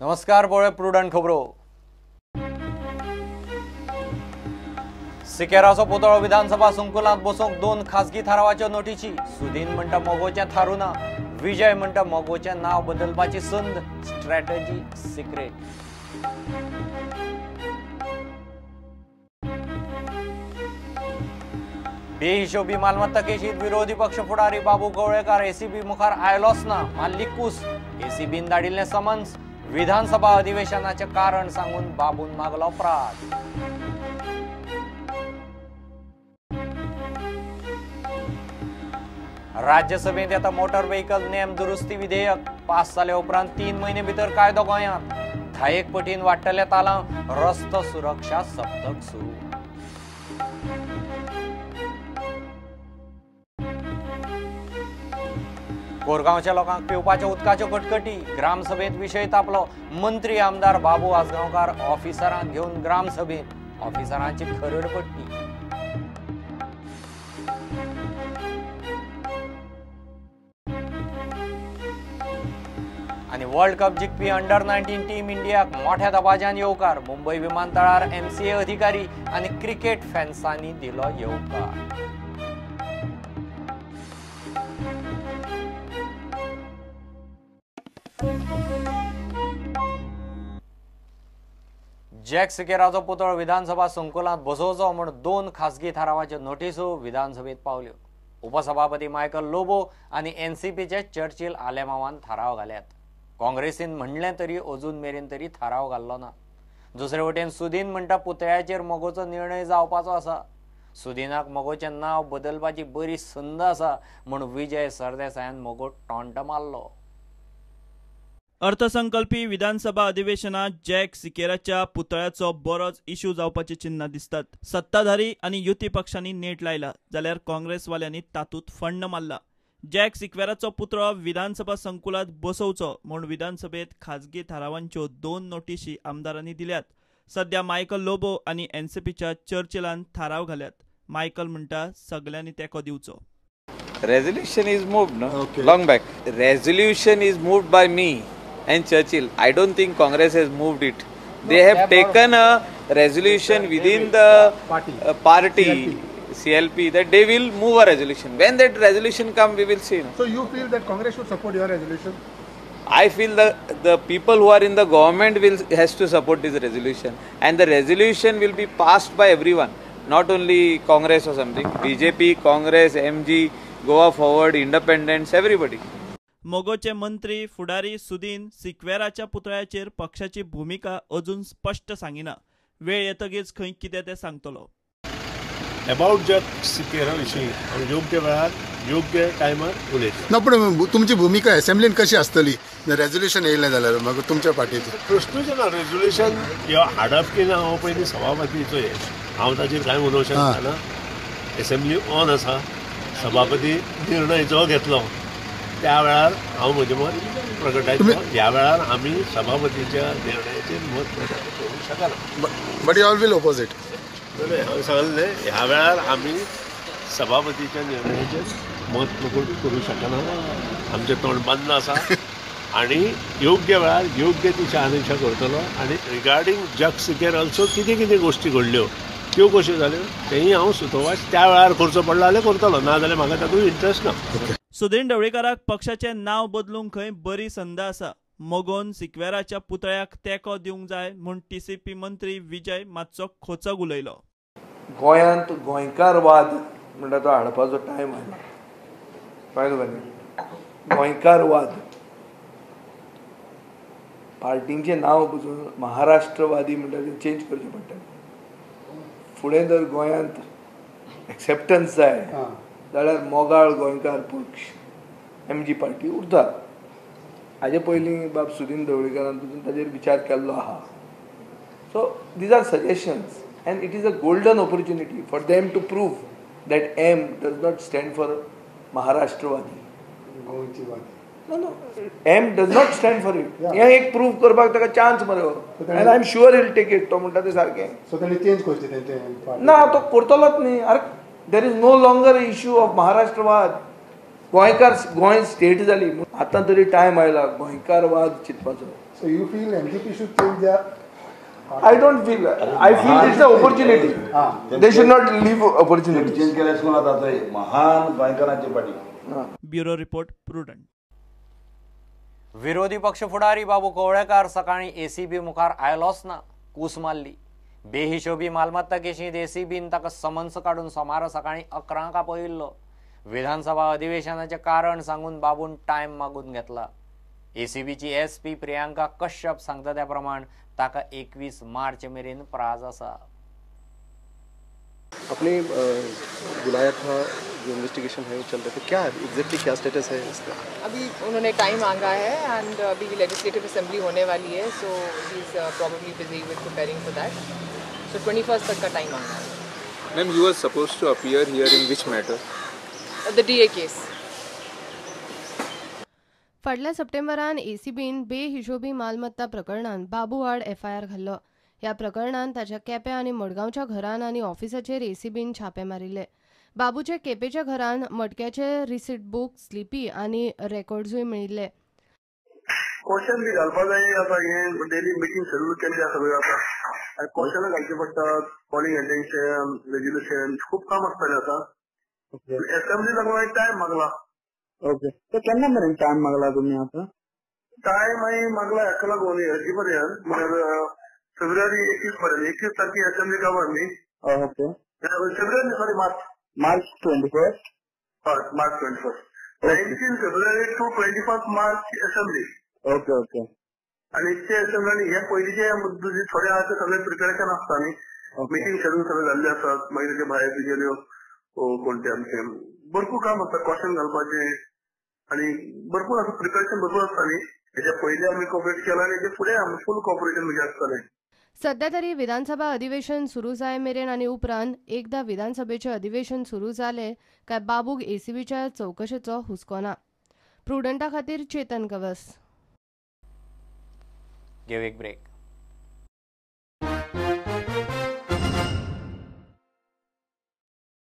नमस्कार, पळय प्रुडंट खबरो. सिकेराचो पुतळो विधानसभा संकुलांत बसोवंक दोन खासगी थारावाच्यो नोटीशी. सुदीन म्हणटा मगोचें थारूं ना, विजय म्हणटा मगोचें नांव बदलपाची संद, स्ट्रॅटजी सिक्रेट. बेहिशोबी मालमत्ता केशीत विरोधी पक्ष फुडारी बाबू कवळेकार एसीबी मुखार आयलोच ना, मारली कूस. एसीबीन धाडिल्लें समन्स, विधानसभा अधिवेशनाचें कारण सांगून बाबून मागलो प्रात. राज्यसभेंत येता मोटर व्हेकल नेम दुरुस्ती विधेयक पास जाले उपरांत 3 म्हयने भितर कायदो गोंयांत. 10 पटीन वाडटले तालांव, रस्तो सुरक्षा सप्तक सुरू. कोरगांवच्या लोकांक पिवपाच्या उदकाच्यो कटकटी, ग्रामसभेंत विशय तापलो. मंत्री आमदार बाबू आजगांवकार ऑफिसरांक घेवन ग्रामसभेंत, ऑफिसरांची खरड पट्टी. आनी वर्ल्ड कप जिखपी अंडर 19 टीम इंडियाक मोठ्या दबाज्यान येवकार. मुंबय विमानतळार एमसीए अधिकारी आनी क्रिकेट फॅन्सांनी दिलो येवकार. जॅक सिकेराचो पुतळो विधानसभा संकुलांत बसोवचो म्हूण 2 खासगी थारावाच्यो नोटिसो विधानसभेत पावल्यो. उपसभापती मायकल लोबो आनी एनसीपीचे चर्चिल आलेमावान थाराव घाल्यात. काँग्रेसीन म्हणलें तरी अजून मेरेन तरी थाराव घाल्लो ना. दुसरे वटेन सुदीन म्हणटा पुतळ्याचेर मगोचो निर्णय जावपाचो आसा. सुदीनाक मगोचें नांव बदलपाची बरी संद आसा म्हूण विजय सरदेसायान मगो टोंट मारलो. अर्थसंकल्पी विधानसभा अधिवेशनात जॅक सिकेराच्या पुतळ्याचो बरोच इश्यू जावपाची चिन्हां दिसतात. सत्ताधारी आनी युती पक्षांनी नेट लायला जाल्यार काँग्रेसवाल्यांनी तातूंत फंड मारला. जॅक सिक्वेराचो पुतळो विधानसभा संकुलात बसोवचो म्हूण विधानसभेत खाजगी थारावांच्यो 2 नोटिशी आमदारांनी दिल्यात. सध्या मायकल लोबो आनी एनसीपीच्या चर्चिलान थाराव घाल्यात. मायकल म्हणटा सगल्यांनी तेंको दिवचो. Resolution is moved, no? Okay. Long back. Resolution is moved by me and Churchill. I don't think Congress has moved it. They have taken a resolution within the party CLP that they will move a resolution. When that resolution comes, we will see. So you feel that Congress should support your resolution? I feel the people who are in the government will has to support this resolution, and the resolution will be passed by everyone, not only Congress or something. BJP, Congress, MG, Goa Forward, Independents, everybody. मगोचे मंत्री फुडारी सुदीन सिक्वेराच्या पुतळ्याचेर पक्षाची भूमिका अजून स्पश्ट सांगिना. वेळ येतगीच खंय कितें तें सांगतलो. अबाउट जॅक सिकेरा विशीं आमी योग्य वेळार योग्य टायमार उलयतले. ना, पण तुमची भूमिका असेंब्लीन कशी आसतली रेजोल्युशन येयलें जाल्यार मागीर तुमच्या पार्टीची? प्रश्नूच ना. रेजोल्युशन हाडप की ना हो पयलीं सभापतीचो हें, हांव ताचेर कांय उलोवंक शकना. असेंब्ली ऑन आसा, सभापती निर्णय जो घेतलो त्या वेळार हांव म्हजें मत प्रकटायतलो. ह्या वेळार आमी सभापतीच्या निर्णयाचेर मत प्रकट करूंक शकना. But you all will oppose it. हांवें सांगलें न्ही, ह्या वेळार आमी सभापतीच्या निर्णयाचेर मत प्रकट करूंक शकना. आमचें तोंड बंद आसा आनी योग्य वेळार योग्य ती शहानिशा करतलो. आनी रिगार्डींग जॅक सिकेर ऑल्सो कितें कितें गोश्टी घडल्यो त्यो कश्यो जाल्यो तेंय हांव सुतोवास त्या वेळार करचो पडलो जाल्यार करतलो, ना जाल्यार म्हाका तातूंत इंट्रस्ट ना. सुदीन ढवळीकाराक पक्षाचें नांव बदलूंक खंय बरी संद आसा. मगोन सिक्वेराच्या पुतळ्याक तेंको दिवंक जाय म्हूण टीसीपी मंत्री विजय मातसो खोचक उलयलो. गोंयांत गोंयकारवाद म्हणटा तो हाडपाचो टायम आयला. कळ्ळें तुका न्ही? गोंयकारवाद पार्टींचें नांव पसून महाराष्ट्रवादी म्हणटा तें चेंज करचें पडटलें. फुडें जर गोंयांत एक्सेप्टन्स जाय जाल्यार मोगाळ गोंयकार पक्ष एमजी पार्टी उरता. हाजे पयलीं बाब सुदीन ढवळीकारान पसून ताजेर विचार केल्लो आहा. So these are suggestions and it is a golden opportunity for them to prove that M does not stand for Maharashtrawadi. No, no, M does not stand for it. हें एक प्रूव करपाक ताका चान्स मरे, and I am sure he'll take it. तो म्हणटा तें सारकें. So ताणें चेंज करचें तेंचें? ना, तो करतलोच न्ही. अरे, there is no longer issue of Maharashtrawad. गोंयकार गोंय स्टेट जाली आतां तरी टायम आयला गोंयकारवाद चिंतपाचो. So you feel NCP should change their? I don't feel. I feel it's an opportunity. They should not leave opportunity. Change केल्यास कोण आतां महान गोंयकारांची पार्टी. Bureau report, Prudent. विरोधी पक्ष फुडारी बाबू कवळेकार सकाळी एसीबी मुखार आयलोच ना, कूस मारली. बेहिशोबी मालमत्ता केशींत एसीबीन ताका समन्स काडून सोमारा सकाळी 11 आपयिल्लो. विधानसभा अधिवेशनाचें कारण सांगून बाबून टायम मागून घेतला. एसीबीची एसपी प्रियांका कश्यप सांगता त्या प्रमाण ताका 21 मार्च मेरेन प्राज आसा. आपने बुलाया था, जो इन्वेस्टिगेशन है वो चल रहा है, क्या एग्जैक्टली क्या स्टेटस है इसका? अभी उन्होंने टाइम मांगा है एंड अभी लेजिस्लेटिव असेंबली होने वाली है, so he is probably busy with preparing for that. So 21 तक का टाइम मांगा है. Ma'am, you are supposed to appear here in which matter? The DA case. फाटल्या सप्टेंबरान एसीबीन बेहिशोबी मालमत्ता प्रकरणान बाबू आड एफआयआर घाल्लो. ह्या प्रकरणान ताच्या केप्यां आनी मडगांवच्या घरान आनी ऑफिसाचेर एसीबीन छापे मारिल्ले. बाबूचे केपेच्या घरान मटक्याचे रिसीट बूक, स्लिपी आनी रेकॉर्ड्सूय मेळिल्ले. क्वेश्चन बी घालपा जाय आतां, हें डेली मिटींग शेड्यूल केल्ली आसा सगळें आतां आनी क्वेश्चनां घालचीं पडटात, कॉलिंग अटेन्शन, रेजोल्युशन, खूब काम आसतालें आतां. एसेंब्ली लागून टायम मागला. ओके, तर केन्ना मेरेन टायम मागला तुमी आतां? टायम हांवें मागला हेका लागून हेजे पर्यंत म्हळ्यार फेब्रुवारी 21 पर्यंत. 21 तारखे असेंब्ली काबार न्ही. Okay, February sorry March March 21. हय, March 21. 19 February to 21 March assembly. Okay okay. आनी ते असेंब्ली आनी हे पयलींचे थोडे आहा ते सगळे प्रिपेरेशन आसता न्ही, मिटींग शेड्यूल सगळे जाल्ले आसात. मागीर तेचे भायर तुगेल्यो कोणते आमचे भरपूर काम आसता, क्वेश्चन घालपाचें आनी भरपूर आसा प्रिपेरेशन भरपूर आसता न्ही. हेच्या पयलीं आमी कॉपरेट केलां आनी हेच्या फुडें आमी फूल कॉपरेशन म्हणजे आसतलें. सध्या तरी विधानसभा अधिवेशन सुरू जाय मेरेन आनी उपरांत एकदा विधानसभेचें अधिवेशन सुरू जालें काय बाबूक एसीबीच्या चवकशेचो हुस्को ना. प्रुडंटा खातीर चेतन कवस. घेव एक ब्रेक.